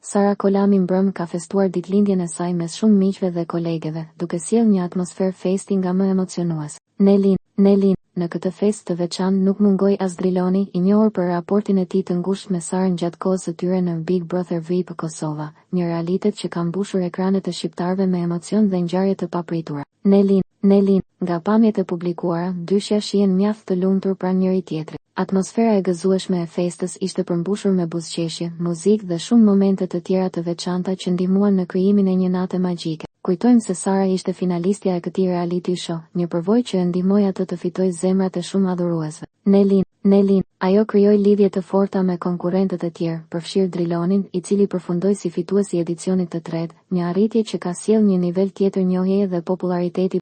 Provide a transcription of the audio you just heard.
Sara Kolami mbrëmë ka festuar ditëlindjen e saj mes shumë miqve dhe kolegeve, duke sjellë një atmosferë festi nga më emocionuese. Nelin, Nelin, në këtë festë të veçantë nuk mungoi as Driloni, i njohur për raportin e tij të ngushtë me Sarën gjatë kohës së tyre në Big Brother VIP Kosova, një realitet që ka mbushur ekranet e shqiptarëve me emocion dhe ngjarje të papritura. Nelin, Nelin, nga pamjet e publikuara, dyshja shihen mjaft të lumtur pranë njëri-tjetrit. Atmosfera e gëzueshme e festës ishte përmbushur me buzëqeshje, muzikë dhe shumë momente të tjera të veçanta që ndihmuan në krijimin e një nate magjike. Kujtojmë se Sara ishte finalistja e këtij reality show, një përvojë që e ndihmoi atë të fitojë zemrat e shumë adhuruesve. Nelin, Nelin, ajo krijoi lidhje të forta me konkurrentët e tjerë, përfshirë Drilonin, i cili përfundoi si fitues i edicionit të tretë, një arritje që ka sjellë një nivel tjetër njohjeje dhe popullariteti.